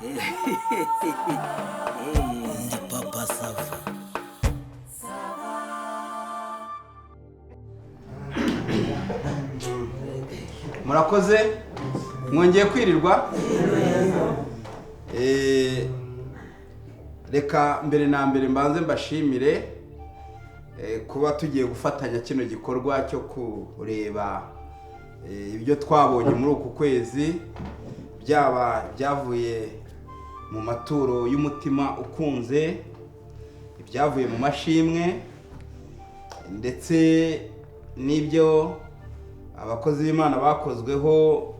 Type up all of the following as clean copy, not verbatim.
Ndi Papa Sava. Murakoze, mwongeye kwirirwa. Reka mbere na mbere mbanze mbashimire kuba tugiye gufatanya kino gikorwa cyo kureba ibyo twabonye muri uku kwezi, byaba ibyavuye mu maturo y'umutima ukunze, ibyavuye mu mashimwe, ndetse n'ibyo abakozi b'Imana bakozweho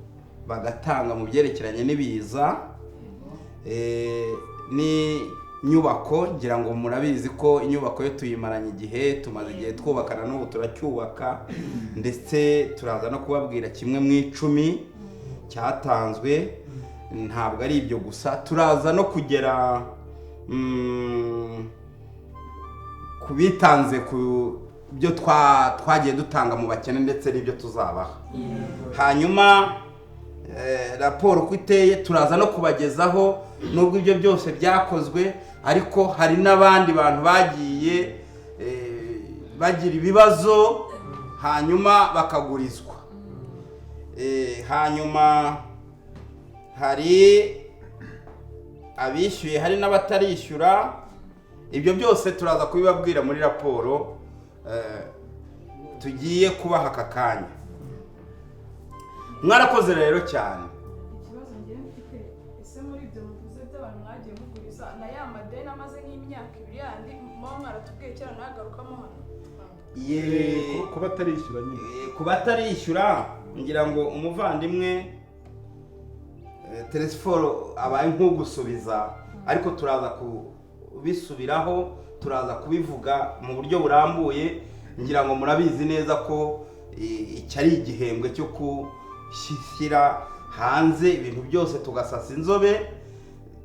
bagatanga mu byerekeranye n'ibiza, n'inyubako. Ngira ngo murabizi ko inyubako yo tuyimaranye igihe, tumaze igihe twubakana, n'ubu turacyubaka, ndetse turaza no kubabwira kimwe mu 10 cyatanzwe. Ntabwo ari ibyo gusa, turaza no kugera ku bitanze ku byo twagiye dutanga mu bakene ndetse n'ibyo tuzabaha. Hanyuma raporo uko iteye turaza no kubagezaho, nubwo ibyo byose byakozwe, ariko hari n'abandi bantu bagiye bagira ibibazo hanyuma bakagurizwa. Hanyuma hari abishyuye, hari n'abatarishyura. Ibyo byose turaza kubibabwira muri raporo tugiye kubaha aka kanya. Mwarakoze rero cyane. Ikibazo ngiye mfite, ese muri ibyo muvuze by'abantu mwagiye muguriza na ya madeni amaze nk'imyaka 2 yandi muba mwaratubwiye kera nagarukamo hano? Kuba atarishyura nyine. Kuba atarishyura, ngira ngo umuvandimwe Telesiforo abaye nk'ugusubiza, ariko turaza kubisubiraho, turaza kubivuga mu buryo burambuye. Ngira ngo murabizi neza ko iki ari igihembwe cyo gushyira hanze ibintu byose, tugasasa inzobe,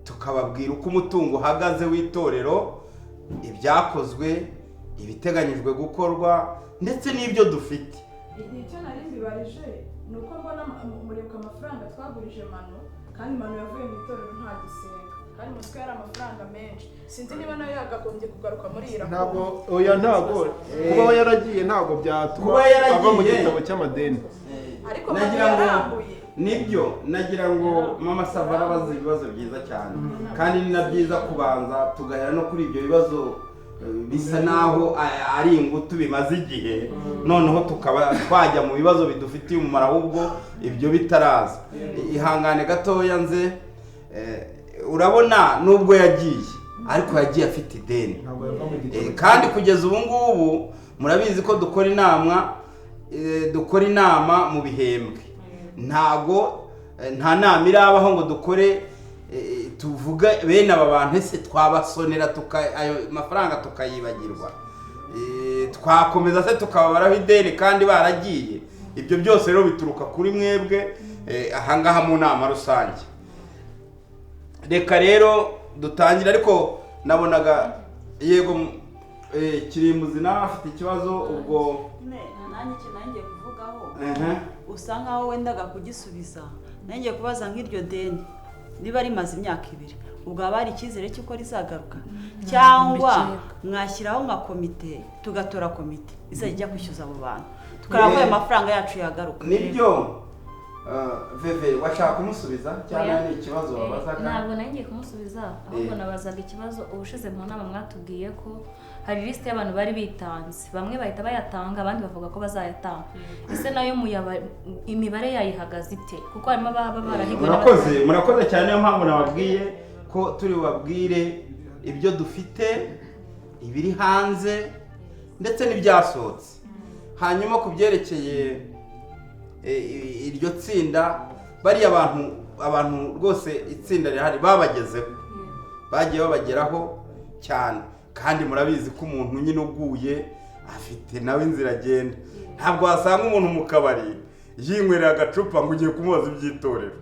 tukababwira uko umutungo uhagaze w'itorero, ibyakozwe, ibiteganyijwe gukorwa, ndetse n'ibyo dufite. Icyo nari mbibarije ni uko mbona mureka amafaranga twagurije Manu, kandi Manu yavuye mu itorero nta gisenga, kandi mutwe yari amafaranga menshi. Sinzi niba nayo yagagombye kugaruka muri iyi raporo. Ntabwo, oya, ntabwo kuba yaragiye ntabwo byatuma Kuba yaragiye. ava mu gitabo cy'amadeni. Ariko Manu Nagira ngo yarambuye. Nibyo, nagira ngo Mama Sava arabaza ibibazo byiza cyane, kandi ni na byiza kubanza tugahera no kuri ibyo bibazo bisa naho ari ingutu bimaze igihe, noneho tukaba twajya mu bibazo bidufitiye umumaro ahubwo ibyo bitaraza. Ihangane gatoya nze, urabona nubwo yagiye, ariko yagiye afite ideni. Ntabwo yava mu gitabo. Kandi kugeza ubu ngubu murabizi ko dukora inama mu bihembwe. Ntago nta nama irabaho ngo dukore, tuvuge bene aba bantu ese twabasonera ayo mafaranga tukayibagirwa, twakomeza se tukababaraho ideni kandi baragiye? Ibyo byose rero bituruka kuri mwebwe, ahangaha mu nama rusange. Reka rero dutangire, ariko nabonaga yego Kirimbuzi nawe afite ikibazo ubwo. Nanjye icyo nanjye kuvugaho usa nkaho wendaga kugisubiza. Nanjye kubaza nk'iryo deni niba rimaze imyaka 2, ubwo haba hari icyizere cy'uko rizagaruka, cyangwa mwashyiraho nka komite, tugatora komite izajya ijya kwishyuza abo bantu, tukareba ko ayo mafaranga yacu yagaruka? Nibyo. Veve, washaka kumusubiza cyangwa ni ikibazo wabazaga? Ntabwo nangiye kumusubiza, ahubwo nabazaga ikibazo. Ubushize mu nama mwatubwiye ko hari lisite y'abantu bari bitanze, bamwe bahita bayatanga, abandi bavuga ko bazayatanga. Ese nayo imibare yayihagaze ite? Kuko harimo ababa barahigwe. Murakoze, murakoze cyane. Niyo mpamvu nababwiye ko turi bubabwire ibyo dufite, ibiri hanze ndetse n'ibyasohotse. Hanyuma ku byerekeye iryo tsinda, bariya abantu rwose itsinda rirahari, babagezeho, bagiye babageraho cyane. Kandi murabizi ko umuntu nyine uguye afite nawe inzira agenda. Ntabwo wasanga umuntu mu kabari yinywerera agacupa ngo ugiye kumubaza iby'itorero.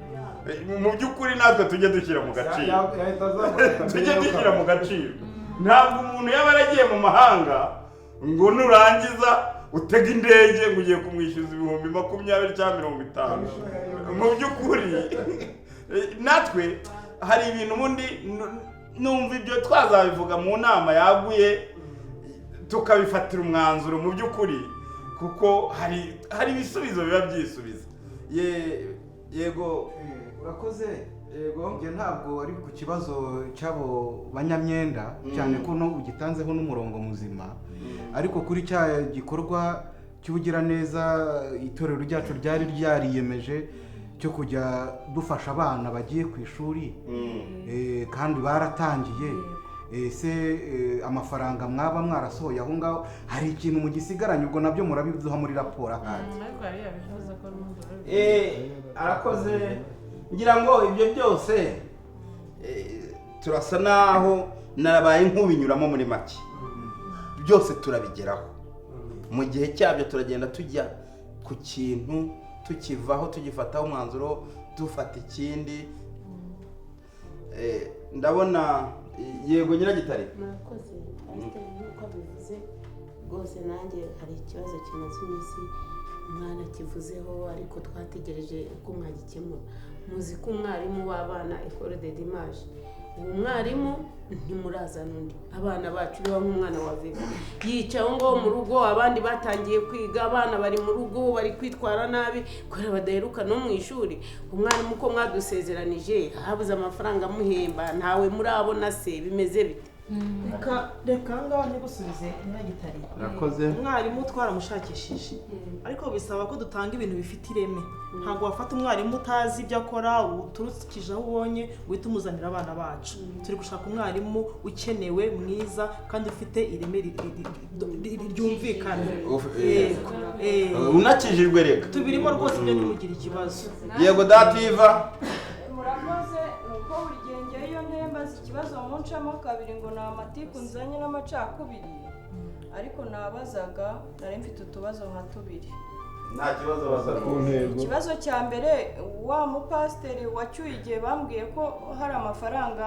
Mu by'ukuri natwe tujye dushyira mu gaciro, tujye dushyira mu gaciro. Ntabwo umuntu yaba yaragiye mu mahanga ngo nurangiza utega indege ngo ugiye kumwishyuza 20,000 cyangwa 50. Mu by'ukuri natwe Hari ibintu ubundi numva ibyo twazabivuga mu nama yaguye, tukabifatira umwanzuro mu by'ukuri, kuko hari ibisubizo biba byisubiza. Yego. Urakoze. Yego. Njye ntabwo ari ku kibazo cy'abo banyamyenda cyane ko no ugitanzeho n'umurongo muzima, ariko kuri cya gikorwa cy'ubugiraneza itorero ryacu ryari ryariyemeje cyo kujya dufasha abana bagiye ku ishuri, kandi baratangiye. Ese amafaranga mwaba mwarasohoye aho ngaho hari ikintu mugisigaranye? Ubwo nabyo murabiduha muri raporo ahari. Ariko yari yabivuze ko n'ubundi. Arakoze. Ngira ngo ibyo byose turasa naho narabaye nk'ubinyuramo muri make. Byose turabigeraho mu gihe cyabyo, turagenda tujya ku kintu, tukivaho, tugifataho umwanzuro, dufata ikindi. Ndabona, yego, Nyiragitare. Murakoze, pasiteri. Nk'uko abivuze rwose, nanjye hari ikibazo kimaze iminsi umwana kivuzeho, ariko twategereje uko mwagikemura. Muzi ko umwarimu w'abana école de dimanche, uwo mwarimu ntimurazana undi. Abana bacu biba nk'umwana wa vivi yicaye aho ngaho mu rugo, abandi batangiye kwiga, abana bari mu rugo bari kwitwara nabi kubera badaheruka no mu ishuri. Umwarimu uko mwadusezeranije, habuze amafaranga amuhemba, ntawe murabona se? Bimeze bite? Reka, reka ngaho ntigusubize, Nyiragitare. Urakoze. Umwarimu twaramushakishije, ariko bisaba ko dutanga ibintu bifite ireme. Ntabwo wafata umwarimu utazi ibyo akora, uturukije aho ubonye uhita umuzanira abana bacu. Turi gushaka umwarimu ukenewe, mwiza kandi ufite ireme ryumvikana. Yego. Unakijijwe reka. Tubirimo rwose ibyo, ntimugire ikibazo. Yego, Dativa. Murakoze. Ni uko buri gihe ngewe iyo ntembaza ikibazo muncamo kabiri ngo ni amatiku nzanye n'amacakubiri, ariko nabazaga, nari mfite utubazo nka tubiri. Nta kibazo, baza. Ku ntego. Ikibazo cya mbere, wa mupasiteri wacyuye igihe bambwiye ko hari amafaranga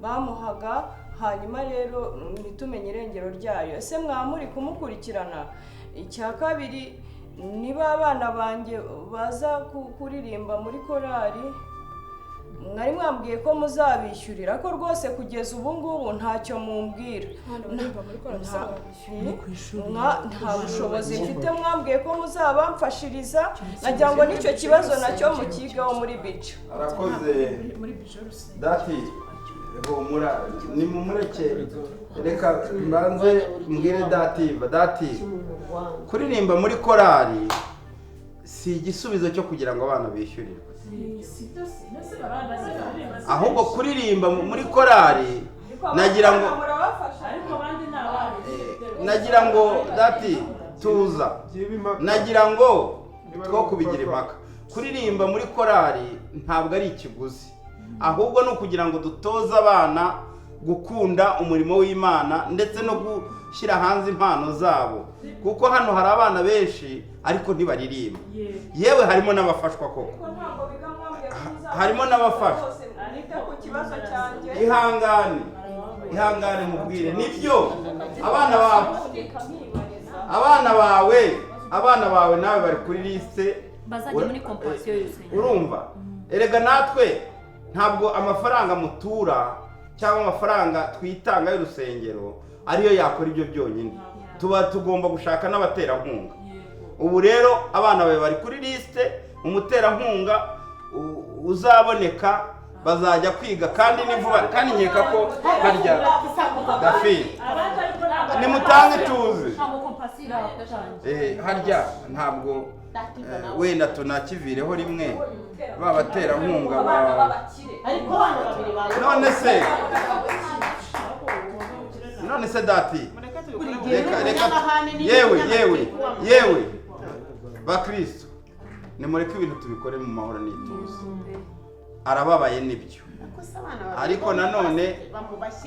bamuhaga, hanyuma rero ntitumenye irengero ryayo. Ese mwaba muri kumukurikirana? Icya kabiri, niba abana banjye baza kuririmba muri korali, mwari mwambwiye ko muzabishyurira, ko rwose kugeza ubu ngubu ntacyo mumbwira. Abana muri korali Nta bushobozi mfite. Mwambwiye ko muzabamfashiriza. Nagira ngo n'icyo kibazo nacyo mukigaho muri bica. Arakoze. Muri budget rusange. Dati, humura, nimumureke. Reka mbanze mbwire Dativa. Dati, kuririmba muri korali si igisubizo cyo kugira ngo abana bishyurirwe. Si byo, si mbese bararirimba. Ahubwo kuririmba muri korali, nagira ngo murabafasha. Ariko abandi ni abana. Nagira ngo, dati, tuza. Byiba impaka. Nagira ngo two kubigira impaka. Kuririmba muri korali ntabwo ari ikiguzi, ahubwo ni ukugira ngo dutoze abana gukunda umurimo w'Imana ndetse no gushyira hanze impano zabo, kuko hano hari abana benshi ariko ntibaririmba. Yewe, harimo n'abafashwa koko. Ariko ntabwo biga. Mwambwiye ko muzabafasha. Harimo n'abafashwa. Rwose mwite ku kibazo cyanjye. Ihangane, ihangane mubwire. Nibyo, abana bawe, abana bawe nawe bari kuri liste. Bazajya muri compassion y'urusengero. Urumva erega, natwe ntabwo amafaranga mutura cyangwa amafaranga twitanga y'urusengero ariyo yakora ibyo byonyine. Tuba tugomba gushaka n'abaterankunga. Ubu rero abana bawe bari kuri liste, umuterankunga uzaboneka bazajya kwiga, kandi ni vuba. Kandi nkeka ko harya dafi nimutange tuzi. Ntabwo compassion iratangira. Harya ntabwo wenda tunakivireho rimwe ba baterankunga ba Ariko abana babiri bawe. None se dati, Mureke tubikore. reka, reka. Yewe, yewe, yewe, bakristo, nimureke ibintu tubikore mu mahoro n'ituze. Arababaye, nibyo, ariko nanone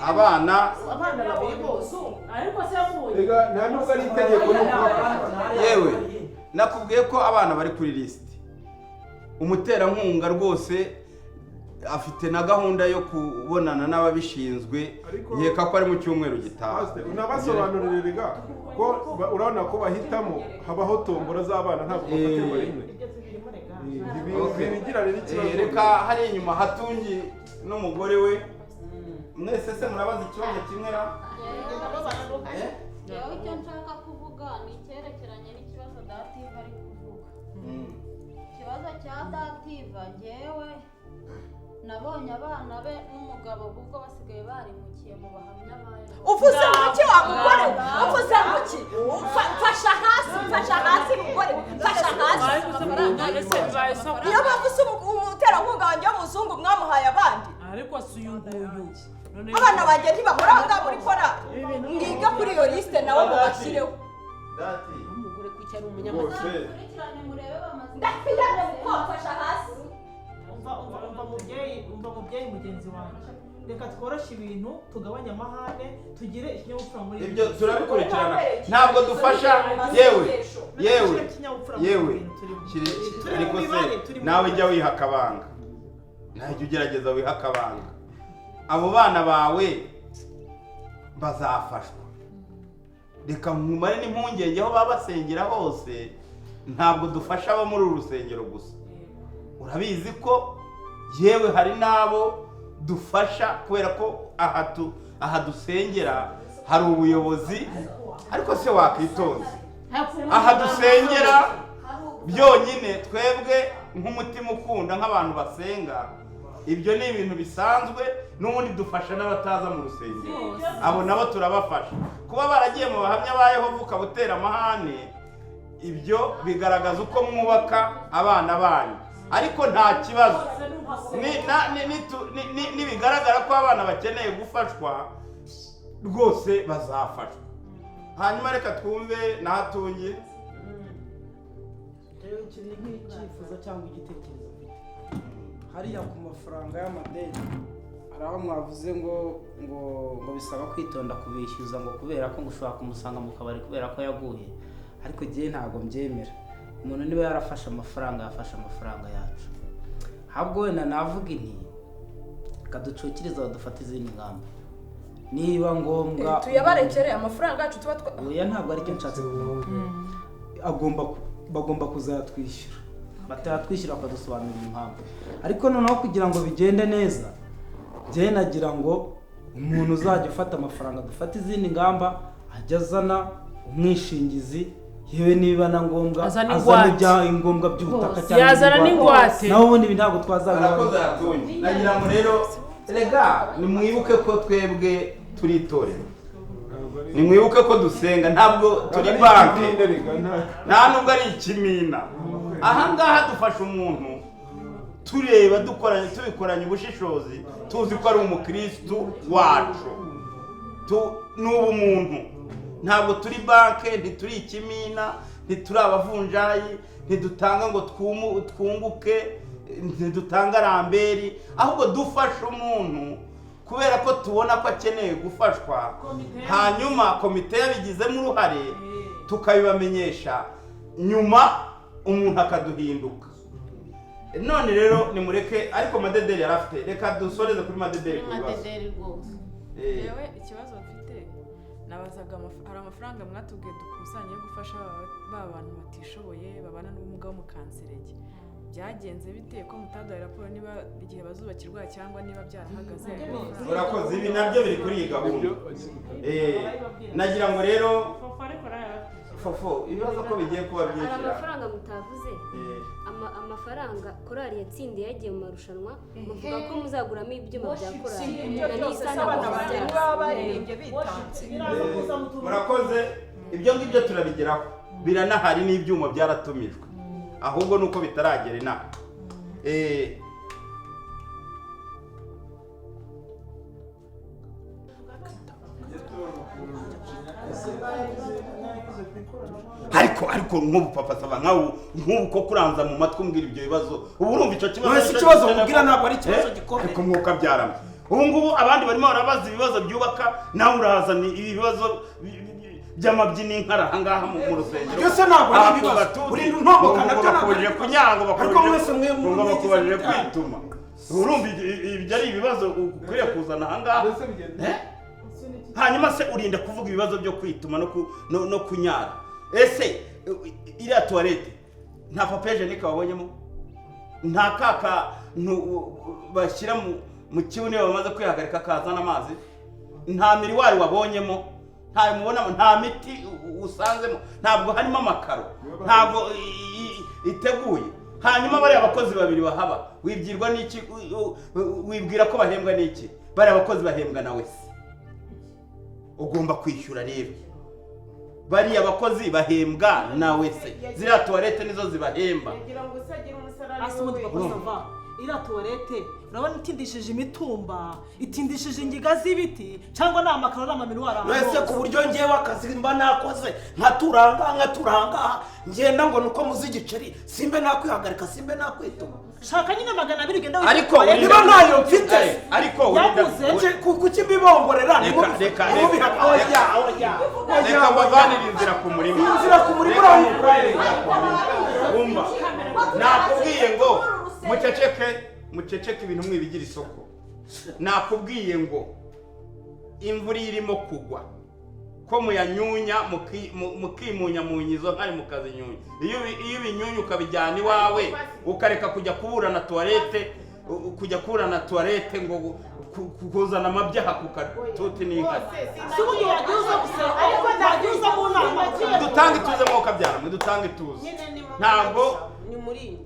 abana abana babiri bose. Ariko se yamubonye? Rega nta nubwo ari itegeko no kubafasha. Yewe, nakubwiye ko abana bari kuri lisiti. Umuterankunga rwose afite na gahunda yo kubonana n'ababishinzwe. Ariko- Nkeka ko ari mu cyumweru gitaha. Pastor, unabasobanurire rega ko urabona ko bahitamo, habaho tombora z'abana, ntabwo bafatirwa rimwe. Ibyo tubirimo rega. Okay. Bigira rero ikibazo. Reka hari inyuma Hatungi n'umugore we. Mwese se murabaza ikibazo kimwe ra? Yewe, icyo nshaka kuvuga ni icyerekeranye n'ikibazo Dativa ari kuvuga. Ikibazo cya Dativa, ngewe nabonye abana be n'umugabo ubwo basigaye barimukiye mu Bahamya ba Yehova. Uvuze nguki wa mugore? Uvuze nguki? Mfasha hasi, mfasha hasi mugore, mfasha hasi. Iyo bavuze umuterankunga wanjye w'umuzungu, mwamuhaye abandi. Ariko si uyu nguyu. Abana banjye ntibahora aho ngaho muri korali. Mwiga kuri iyo lisite nabo mubashyireho. Umugore kuki ari Rwose. umunyamategeko? Kurikirane murebe bamaze. Ndapfirane kuko mfasha hasi. Umva, umva, umva mubyeyi, umva mubyeyi mugenzi wanjye, reka tworoshye ibintu, tugabanye amahane, tugire ikinyabupfura muri ibi Ibyo bintu. turabikurikirana, ntabwo dufasha. Yewe, yewe, yewe, Turi mu ariko se mibare, turi mu nawe mibare. jya wiha akabanga, nawe jya ugerageza wiha akabanga. Abo bana bawe bazafashwa. Reka nkumare n'impungenge, aho baba basengera hose, ntabwo dufasha abo muri uru rusengero gusa. Urabizi ko yewe hari n'abo dufasha, kubera ko aha dusengera hari ubuyobozi. Ariko se wakwitonze? Aha dusengera byonyine, twebwe nk'umutima ukunda, nk'abantu basenga, ibyo ni ibintu bisanzwe. N'ubundi dufasha n'abataza mu rusengero, abo nabo turabafasha. Kuba baragiye mu Bahamya ba Yehova ukaba utera amahane, ibyo bigaragaza uko mwubaka abana banyu, ariko nta kibazo. Nibigaragara ko abana bakeneye gufashwa, rwose bazafashwa. Hanyuma reka twumve na Hatungi. Rero iki ni nk'icyifuzo cyangwa igitekerezo mfite hariya ku mafaranga y'amadeni. Hari aho mwavuze ngo bisaba kwitonda kubishyuza, ngo kubera ko ngo ushobora kumusanga mu kabari kubera ko yaguye. Ariko njyewe ntabwo mbyemera. Umuntu niba yarafashe amafaranga, yafashe amafaranga yacu. Ahubwo wenda navuga inti reka ducukirize, badufate izindi ngamba niba ngombwa. Tuyabarekere amafaranga yacu tuba twa Oya, ntabwo aricyo nshatse kuvuga. Bagomba kuzatwishyura, batayatwishyura bakadusobanurira impamvu. Ariko noneho kugira ngo bigende neza, njyewe nagira ngo umuntu uzajya ufata amafaranga dufate izindi ngamba, ajya azana umwishingizi, yewe niba na ngombwa Azane azane ingwate. ibyangombwa by'ubutaka cyangwa Yazana n'ingwate. Naho ubundi ibi ntabwo twazabibona. Arakoze Hatungi. Nagira ngo rero, rega nimwibuke ko twebwe turi itorero, nimwibuke ko dusenga, ntabwo turi Ntabwo ari banki, ikimina, rega, nta nubwo ari ikimina. Aha ngaha dufasha umuntu tureba, dukoranye, tubikoranye ubushishozi, tuzi ko ari umukristu wacu. Ni ubumuntu. Ntabwo turi banke, ntituri ikimina, ntituri abavunjayi, ntidutanga ngo twunguke, ntidutanga ramberi. Ahubwo dufasha umuntu kubera ko tubona ko akeneye gufashwa, hanyuma komite yabigizemo uruhare tukabibamenyesha, nyuma umuntu akaduhinduka. None rero nimureke, ariko Madederi yari afite, reka dusoreze kuri Madederi ku bibazo. Madederi rwose. Yewe, ikibazo mfite nabazaga, hari amafaranga mwatubwiye dukusanya yo gufasha ba bantu batishoboye babana n'ubumuga bo mu Kanserege. Byagenze bite ko mutaduhaye raporo niba igihe bazubakirwa cyangwa niba byarahagaze? Urakoze, ibi nabyo biri kuri iyi gahunda. Nagira ngo rero Fofo, ibibazo ko bigiye kuba Hari byinshi. amafaranga mutavuze, amafaranga korali yatsindiye yagiye mu marushanwa, muvuga ko muzaguramo ibyuma bya korali Ibyo na byose n'isa se abana ntabwo banjye byaza. niba baririmbye bitanze? Murakoze, ibyo ngibyo turabigeraho, biranahari n'ibyuma byaratumijwe, ahubwo nuko bitaragera inaha. Ariko nk'ubu Papa Sava, nkawe nk'ubu ko kuranza mu matwi umbwira ibyo bibazo, ubu urumva icyo kibazo None se aricyo ikibazo gikeneye nkubwira ntabwo ari ikibazo gikomeye. Ariko mwuka byarama, ubu ngubu abandi barimo barabaza ibibazo byubaka, nawe urazana ibibazo by'amabyi n'inkara aha ngaha mu rusengero. Byose ntabwo ari Aha ku ibibazo. gatuti, Urinda untomboka ngo nabyo ntabwo ari bakubajije ibibazo. kunyanga, Ariko mwese mwe ngo bakubajije kwituma. Urumva ibyo ari ibibazo ukwiriye kuzana aha ngaha? Eh? Hanyuma se urinda kuvuga ibibazo byo kwituma no kunyara? Ese iriya toilette nta papier hygiénique wabonyemo? Nta kakantu bashyira mu kibuno iyo bamaze kwihagarika kazana amazi, nta miriwari wabonyemo, ntayo mubonamo, nta miti usanzemo, ntabwo harimo amakaro, ntabwo iteguye. Hanyuma bariya abakozi babiri bahaba wibwirwa n'iki? Wibwira ko bahembwa n'iki? Bariya abakozi bahembwa na wese, ugomba kwishyura. Rero bariya abakozi bahembwa na wese, ziriya toilette nizo zibahemba. Ase ubundi papa Sava, iriya toilette urabona itindishije imitumba, itindishije ingiga z'ibiti, cyangwa ni amakaro n'amamiruwari ahantu Wese ku buryo ngewe akazi mba nakoze nkaturanga ngenda ngo nuko muzi igiceri, simbe nakwihagarika, simbe nakwituma. Shaka nyine 200 ugenda. Ariko niba ntayo mfite, ariko yaguze kuki mbibongorera? Reka reka mbavanire inzira ku murima. Inzira ku murima urayikura. Wumva, nakubwiye ngo muceceke, muceceke, ibintu mwibigira isoko. Nakubwiye ngo imvura irimo kugwa ko muyanyunya, mukimunya mu nyizo nkari mukazinyunya. Iyo ibinyunya ukabijyana iwawe, ukareka kujya kuburana toilette, kujya kuburana toilette ngo kuzana amabyaha ku katuti n'inka. Si ubundi wagiye uza gusenga, wagiye uza mu nama. Dutange ituze, mwuka byara mwe, dutange ituze. Ntabwo ni muri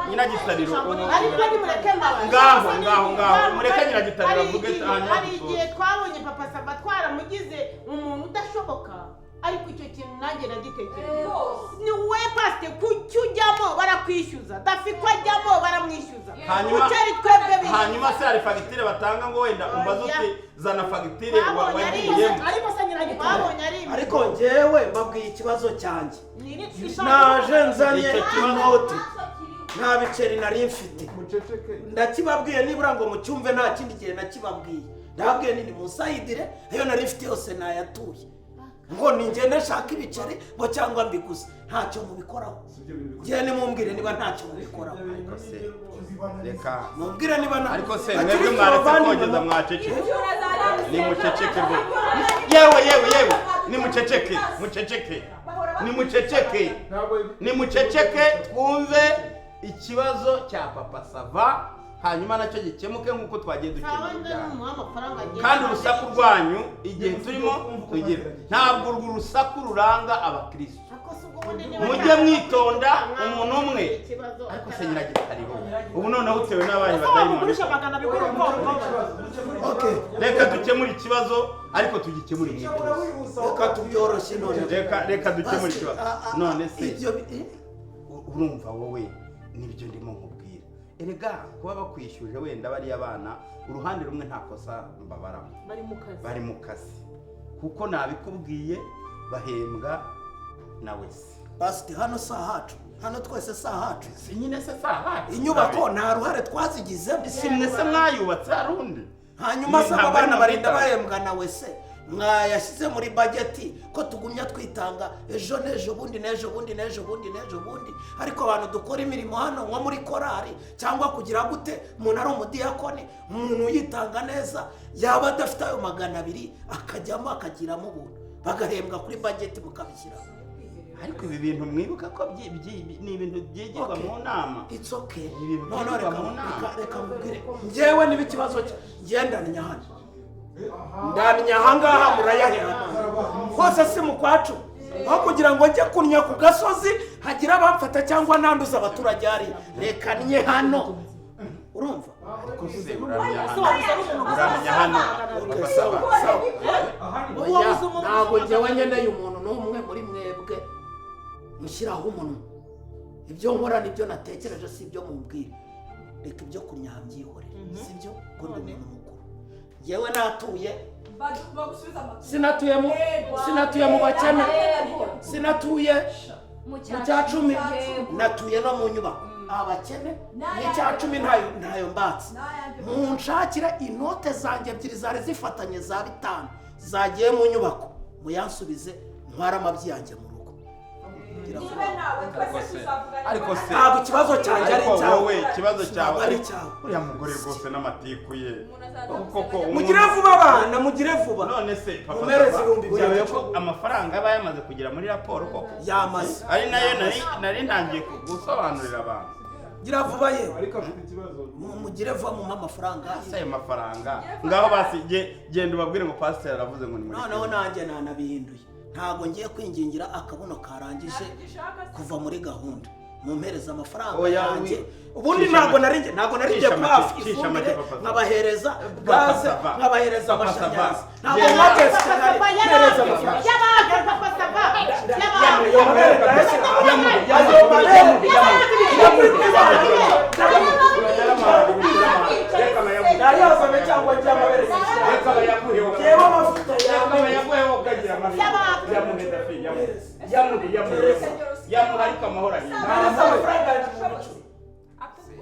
Nyiragitariro Ariko nimureke mbabazi. Ngaho ngaho ngaho, mureke Nyiragitariro avuge. Hanyuma hari igihe twabonye papa Sava twaramugize umuntu udashoboka, ariko icyo kintu nanjye nagitekereje. Ni we pasite, kuki ujyamo barakwishyuza, dafi ko ajyamo baramwishyuza, kuki ari twebwe bishyuza? Hanyuma se hari fagitire batanga ngo wenda umbaze uti zana fagitire wagiyemo? Ariko se Nyiragitariro Twabonye ari Ariko njyewe mbabwiye ikibazo cyanjye. Naje nzanye inoti, nta biceri nari mfite. Ndakibabwiye nibura ngo mucyumve, nta kindi gihe nakibabwiye. Ndababwiye nini musayidire, ayo nari mfite yose nayatuye ngo ningende nshaka ibiceri ngo cyangwa mbiguze. Ntacyo mubikoraho. Ngiye nimumbwire niba ntacyo mubikoraho. Ariko se reka Mumbwire niba nta Ariko se mwebwe mwaretse kogeza, mwaceceke, nimuceceke rwose. Yewe yewe yewe, nimuceceke, muceceke, nimuceceke, nimuceceke, twumve ikibazo cya papa Sava, hanyuma nacyo gikemuke nk'uko twagiye dukemura ibyaha. Kandi urusaku rwanyu igihe turimo tugira, ntabwo urwo rusaku ruranga abakristo. Mujye mwitonda umuntu umwe. Ariko se Nyiragitariro, ubu noneho utewe n'abaye badayimoni? Wamugurisha 200 ubwoba. Reka dukemure ikibazo, ariko tugikemure mwituze. Reka tubyoroshye none. Reka dukemure ikibazo. None se Ibyo urumva wowe nibyo ndimo nkubwira? Erega kuba bakwishyuje wenda bariya bana, uruhande rumwe nta kosa mbabaramo. Bari mu kazi. Bari mu kazi, kuko nabikubwiye, bahembwa na wese. Pasite, hano si ahacu, hano twese si ahacu. Si nyine se si ahacu? Inyubako nta ruhare twazigizemo. Si mwe se mwayubatse? Hari undi? Hanyuma se abo Ntabwo ari bana barinda mu bahembwa na wese, mwayashyize muri bageti ko tugumya twitanga ejo n'ejo bundi n'ejo bundi n'ejo bundi n'ejo bundi? Ariko abantu dukora imirimo hano nko muri korari cyangwa kugira gute, umuntu ari umudiyakoni, umuntu yitanga neza, yaba adafite ayo 200 akajyamo akagiramo ubuntu, bagahembwa kuri bageti mukabishyiraho. Ariko ibi bintu mwibuka ko ni ibintu byigirwa mu nama. It's okay. Ni ibintu None byigirwa reka mu nama. reka mubwire njyewe niba ikibazo cye ngendanye hano, ndamenya ahangaha murayahera hose si mu kwacu. Aho kugira ngo njye kunnya ku gasozi hagira abamfata cyangwa nanduza abaturage, hari reka nye hano, urumva? Ariko se uramenya hano, uramenya hano Okay, sawa sawa. Oya, ntabwo njyewe nkeneye umuntu n'umwe muri mwebwe mushyiraho umunwa. Ibyo nkora nibyo natekereje, si ibyo mumbwira. Reka ibyo kunyaha byihorere, si byo ko ndi umuntu mukuru. Njyewe natuye, sinatuye mu bakene, sinatuye mu cya cumi, natuye no mu nyubako abakene n'icya cumi ntayo mbatse. Munshakira inote zanjye ebyiri zari zifatanye za 5 zagiye mu nyubako, muyansubize ntware amabyi yanjye mu rugo. Ariko se Ntabwo ikibazo cyanjye ari Ariko icyawe. wowe ikibazo cyawe Ntabwo ari icyawe. Uriya mugore rwose n'amatiku ye koko Mugire vuba abana, mugire vuba. None se papa Mumereze Sava, ibihumbi byawe. uyobewe ko amafaranga aba yamaze kugera muri raporo koko? Yamaze. Ari nayo nari ntangiye gusobanurira abantu. Gira vuba ye. Ariko afite ikibazo. Mugire vuba mu amafaranga. Ese ayo mafaranga ngaho basi genda ubabwire ngo pasiteri aravuze ngo ni muri. Noneho nanjye nanabihinduye. Ntago ngiye kwingingira akabuno karangije kuva muri gahunda. Mumpereza amafaranga yanjye. Ubundi ntago narinjye pafu ifumbire nkabahereza gaze nkabahereza amashanyarazi. Ntago mwatetse mpereza amafaranga.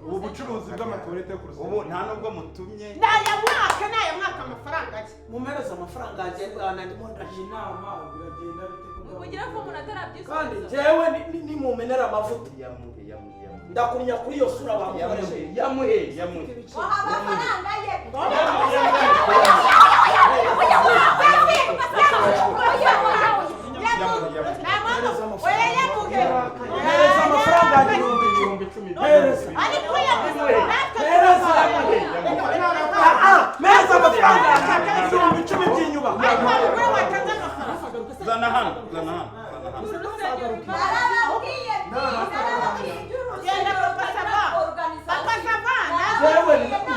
Ubu bucuruzi bw'amatuwarete ku rusengero. Ubu nta nubwo mutumye. Nayamwaka amafaranga ye. Mumereze amafaranga yanjye bwana ndimo ndaje inama biragenda bite ko Ugira ko umuntu atarabyisubiza. Kandi jewe nimumenera amavuta. Ndakunya kuri iyo sura bamukoresheje. Yamuhe. Waha amafaranga ye. Mpereza amafaranga 10,000. Mpereza amafaranga 10,000 by'inyubako. Zana hano.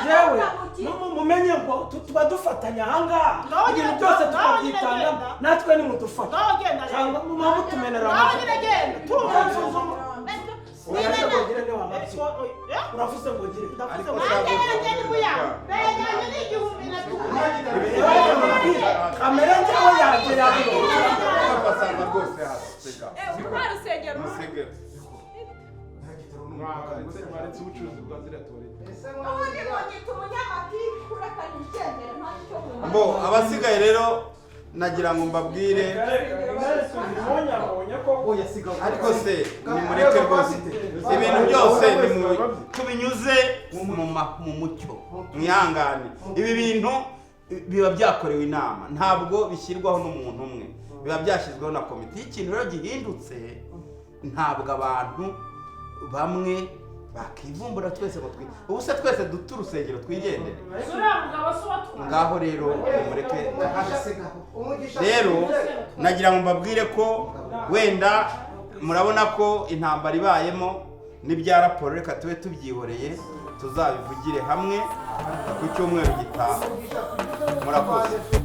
Jewe mumenye ngo tuba dufatanya ahangaha ibintu byose tukabyitangamo natwe nimudufata cyangwa muba mutumenera amavuta. Uravuze ngo gire. Kamere njyewe yanjye Basanga rwose hasi. Mwaretse ubucuruzi bwa ziriya tuwarete. Mbo abasigaye rero nagira ngo mbabwire ariko se nimureke rwose ibintu byose tubinyuze mu mucyo mwihangane. Ibi bintu biba byakorewe inama ntabwo bishyirwaho n'umuntu umwe, biba byashyizweho na komite. Iyo ikintu rero gihindutse ntabwo abantu bamwe bakivumbura twese ngo ubu se twese duta urusengero twigendere. Ngaho rero mureke rero nagira ngo mbabwire ko wenda murabona ko intambara ibayemo n'ibya raporo reka tube tubyihoreye tuzabivugire hamwe ku cyumweru gitaha. Murakoze.